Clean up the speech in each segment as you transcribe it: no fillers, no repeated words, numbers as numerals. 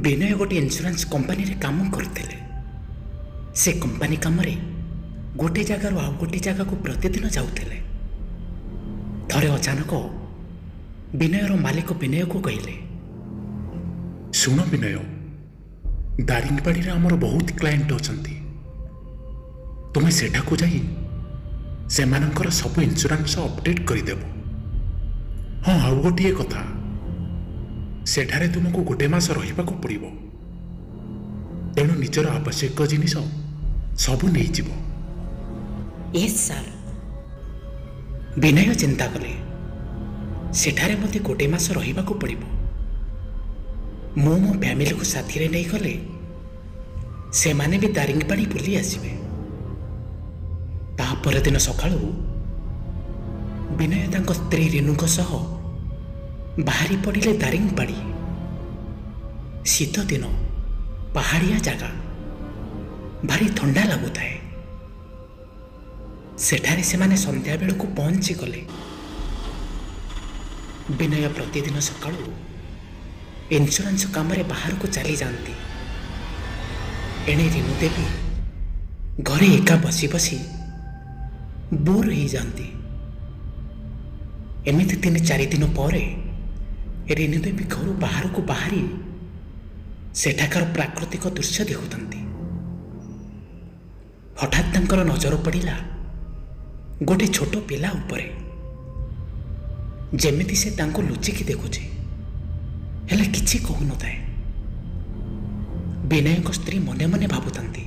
ବିନୟ ଗୋଟିଏ ଇନ୍ସୁରାନ୍ସ କମ୍ପାନୀରେ କାମ କରୁଥିଲେ। ସେ କମ୍ପାନୀ କାମରେ ଗୋଟେ ଜାଗାରୁ ଆଉ ଗୋଟେ ଜାଗାକୁ ପ୍ରତିଦିନ ଯାଉଥିଲେ। ଥରେ ଅଚାନକ ବିନୟର ମାଲିକ ବିନୟକୁ କହିଲେ, ଶୁଣ ବିନୟ, ଦାରିଙ୍ଗବାଡ଼ିରେ ଆମର ବହୁତ କ୍ଲାଏଣ୍ଟ ଅଛନ୍ତି। ତୁମେ ସେଠାକୁ ଯାଇ ସେମାନଙ୍କର ସବୁ ଇନ୍ସୁରାନ୍ସ ଅପଡେଟ୍ କରିଦେବ। ହଁ, ଆଉ ଗୋଟିଏ କଥା, ସେଠାରେ ତୁମକୁ ଗୋଟେ ମାସ ରହିବାକୁ ପଡ଼ିବ। ତେଣୁ ନିଜର ଆବଶ୍ୟକ ଜିନିଷ ସବୁ ନେଇଯିବ। Yes sir. ବିନୟ ଚିନ୍ତା କଲେ, ସେଠାରେ ମୋତେ ଗୋଟେ ମାସ ରହିବାକୁ ପଡ଼ିବ। ମୁଁ ମୋ ଫ୍ୟାମିଲିକୁ ସାଥିରେ ନେଇଗଲେ ସେମାନେ ବି ଦାରିଙ୍ଗବାଡ଼ି ବୁଲି ଆସିବେ। ତା ପରଦିନ ସକାଳୁ ବିନୟ ତାଙ୍କ ସ୍ତ୍ରୀ ରେଣୁଙ୍କ ସହ ବାହାରି ପଡ଼ିଲେ ଦାରିଙ୍ଗବାଡ଼ି। ଶୀତ ଦିନ, ପାହାଡ଼ିଆ ଜାଗା, ଭାରି ଥଣ୍ଡା ଲାଗୁଥାଏ। ସେଠାରେ ସେମାନେ ସନ୍ଧ୍ୟାବେଳକୁ ପହଞ୍ଚିଗଲେ। ବିନୟ ପ୍ରତିଦିନ ସକାଳୁ ଇନ୍ସୁରାନ୍ସ କାମରେ ବାହାରକୁ ଚାଲିଯାଆନ୍ତି। ଏଣେ ରିନୁ ଦେବୀ ଘରେ ଏକା ବସି ବସି ବୋର୍ ହେଇଯାଆନ୍ତି। ଏମିତି 3-4 ଦିନ ପରେ ରିନୁ ଦେବୀ ଘରୁ ବାହାରକୁ ବାହାରି ସେଠାକାର ପ୍ରାକୃତିକ ଦୃଶ୍ୟ ଦେଖୁଥାନ୍ତି। ହଠାତ୍ ତାଙ୍କର ନଜର ପଡ଼ିଲା ଗୋଟେ ଛୋଟ ପିଲା ଉପରେ, ଯେମିତି ସେ ତାଙ୍କୁ ଲୁଚିକି ଦେଖୁଛି, ହେଲେ କିଛି କହୁନଥାଏ। ବିନୟଙ୍କ ସ୍ତ୍ରୀ ମନେ ମନେ ଭାବୁଥାନ୍ତି,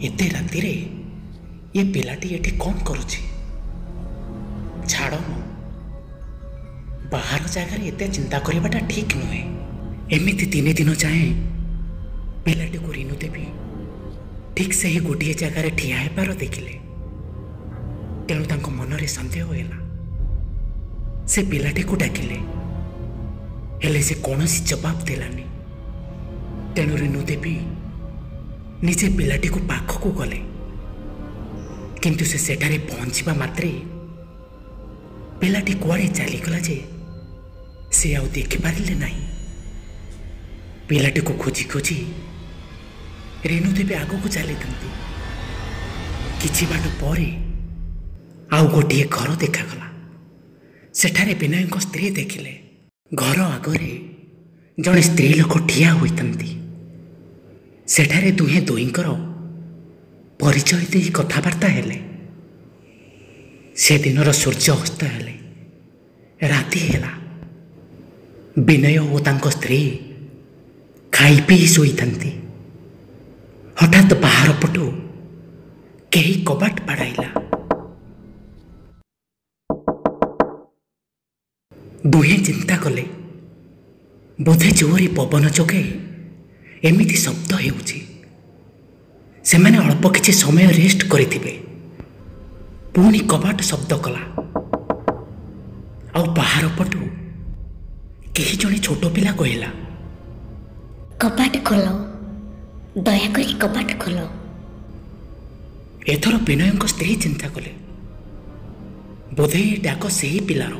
ଏତେ ରାତିରେ ଏ ପିଲାଟି ଏଠି କ'ଣ କରୁଛି? ଛାଡ଼ ମୁଁ, ବାହାର ଜାଗାରେ ଏତେ ଚିନ୍ତା କରିବାଟା ଠିକ୍ ନୁହେଁ। ଏମିତି 3 ଦିନ ଯାଏଁ ପିଲାଟିକୁ ରିନୁ ଦେବୀ ଠିକ୍ ସେହି ଗୋଟିଏ ଜାଗାରେ ଠିଆ ହେବାର ଦେଖିଲେ। ତେଣୁ ତାଙ୍କ ମନରେ ସନ୍ଦେହ ହେଲା। ସେ ପିଲାଟିକୁ ଡାକିଲେ, ହେଲେ ସେ କୌଣସି ଜବାବ ଦେଲାନି। ତେଣୁ ରିନୁ ଦେବୀ ନିଜେ ପିଲାଟିକୁ ପାଖକୁ ଗଲେ, କିନ୍ତୁ ସେ ସେଠାରେ ପହଞ୍ଚିବା ମାତ୍ରେ ପିଲାଟି କୁଆଡ଼େ ଚାଲିଗଲା ଯେ ସେ ଆଉ ଦେଖିପାରିଲେ ନାହିଁ। ପିଲାଟିକୁ ଖୋଜି ଖୋଜି ରେଣୁ ଦେବୀ ଆଗକୁ ଚାଲିଥାନ୍ତି। କିଛି ବାଟ ପରେ ଆଉ ଗୋଟିଏ ଘର ଦେଖାଗଲା। ସେଠାରେ ବିନୟଙ୍କ ସ୍ତ୍ରୀ ଦେଖିଲେ ଘର ଆଗରେ ଜଣେ ସ୍ତ୍ରୀ ଲୋକ ଠିଆ ହୋଇଥାନ୍ତି। ସେଠାରେ ଦୁହେଁ ଦୁହିଁଙ୍କର ପରିଚୟ ଦେଇ କଥାବାର୍ତ୍ତା ହେଲେ। ସେଦିନର ସୂର୍ଯ୍ୟ ଅସ୍ତ ହେଲେ, ରାତି ହେଲା। ବିନୟ ଓ ତାଙ୍କ ସ୍ତ୍ରୀ ଖାଇ ପିଇ ଶୋଇଥାନ୍ତି। ହଠାତ୍ ବାହାର ପଟୁ କେହି କବାଟ ବାଡ଼ାଇଲା। ଦୁହେଁ ଚିନ୍ତା କଲେ, ବୋଧେ ଜୋରେ ପବନ ଯୋଗେ ଏମିତି ଶବ୍ଦ ହେଉଛି। ସେମାନେ ଅଳ୍ପ କିଛି ସମୟ ରେଷ୍ଟ କରିଥିବେ। ପୁଣି କବାଟ ଶବ୍ଦ କଲା, ଆଉ ବାହାର ପଟୁ କେହି ଜଣେ ଛୋଟ ପିଲା କହିଲା, କବାଟ ଖୋଲ, ଦୟାକରି କବାଟ ଖୋଲ। ଏଥର ବିନୟଙ୍କ ସ୍ତ୍ରୀ ଚିନ୍ତା କଲେ, ବୋଧେ ଏ ଡାକ ସେହି ପିଲାର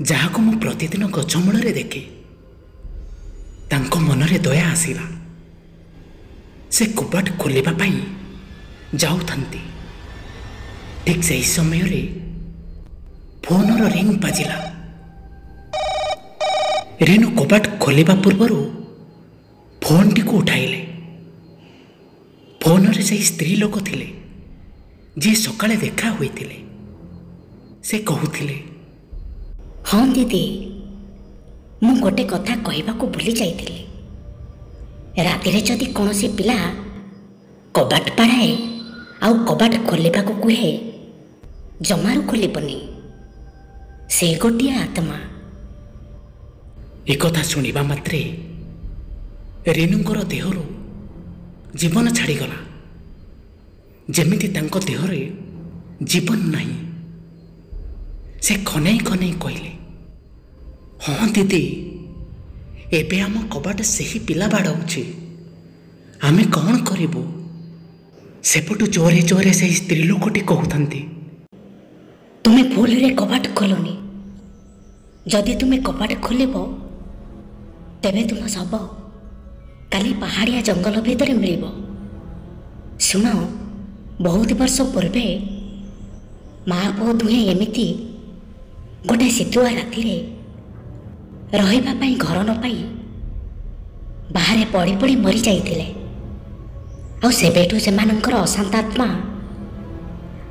ଯାହାକୁ ମୁଁ ପ୍ରତିଦିନ ଗଛ ମୂଳରେ ଦେଖେ। ତାଙ୍କ ମନରେ ଦୟା ଆସିଲା। ସେ କବାଟ ଖୋଲିବା ପାଇଁ ଯାଉଥାନ୍ତି, ଠିକ୍ ସେହି ସମୟରେ ଫୋନର ରିଙ୍ଗ ବାଜିଲା। ରେଣୁ କବାଟ ଖୋଲିବା ପୂର୍ବରୁ ଫୋନଟିକୁ ଉଠାଇଲେ। ଫୋନରେ ସେହି ସ୍ତ୍ରୀ ଲୋକ ଥିଲେ ଯିଏ ସକାଳେ ଦେଖା ହୋଇଥିଲେ। ସେ କହୁଥିଲେ, ହଁ ଦିଦି, ମୁଁ ଗୋଟେ କଥା କହିବାକୁ ଭୁଲି ଯାଇଥିଲି। ରାତିରେ ଯଦି କୌଣସି ପିଲା କବାଟ ବାଡ଼ାଏ ଆଉ କବାଟ ଖୋଲିବାକୁ କୁହେ, ଜମାରୁ ଖୋଲିବନି। ସେ ଗୋଟିଏ ଆତ୍ମା। ଏକଥା ଶୁଣିବା ମାତ୍ରେ ରେଣୁଙ୍କର ଦେହରୁ ଜୀବନ ଛାଡ଼ିଗଲା, ଯେମିତି ତାଙ୍କ ଦେହରେ ଜୀବନ ନାହିଁ। ସେ ଖନେଇ ଖନେଇ କହିଲେ, ହଁ ଦିଦି, ଏବେ ଆମ କବାଟ ସେହି ପିଲା ବାଡ଼ଉଛି, ଆମେ କ'ଣ କରିବୁ? ସେପଟୁ ଜୋରେ ଜୋରେ ସେହି ସ୍ତ୍ରୀ ଲୋକଟି କହୁଥାନ୍ତି, ତୁମେ ଭୁଲରେ କବାଟ ଖୋଲନି। ଯଦି ତୁମେ କବାଟ ଖୋଲିବ, ତେବେ ତୁମ ଶବ କାଲି ପାହାଡ଼ିଆ ଜଙ୍ଗଲ ଭିତରେ ମିଳିବ। ଶୁଣ, ବହୁତ ବର୍ଷ ପୂର୍ବେ ମା ପୁଅ ଦୁହେଁ ଏମିତି ଗୋଟେ ଶୀତୁଆ ରାତିରେ ରହିବା ପାଇଁ ଘର ନ ପାଇ ବାହାରେ ପଡ଼ି ପଡ଼ି ମରିଯାଇଥିଲେ। ଆଉ ସେବେଠୁ ସେମାନଙ୍କର ଅଶାନ୍ତ ଆତ୍ମା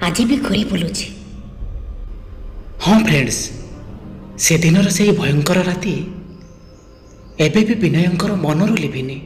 ଆଜି ବି ଘୁରି ବୁଲୁଛି। ହଁ ଫ୍ରେଣ୍ଡସ୍, ସେଦିନର ସେଇ ଭୟଙ୍କର ରାତି ଏବେ ବି ବିନୟଙ୍କର ମନରୁ ଲିଭିନି।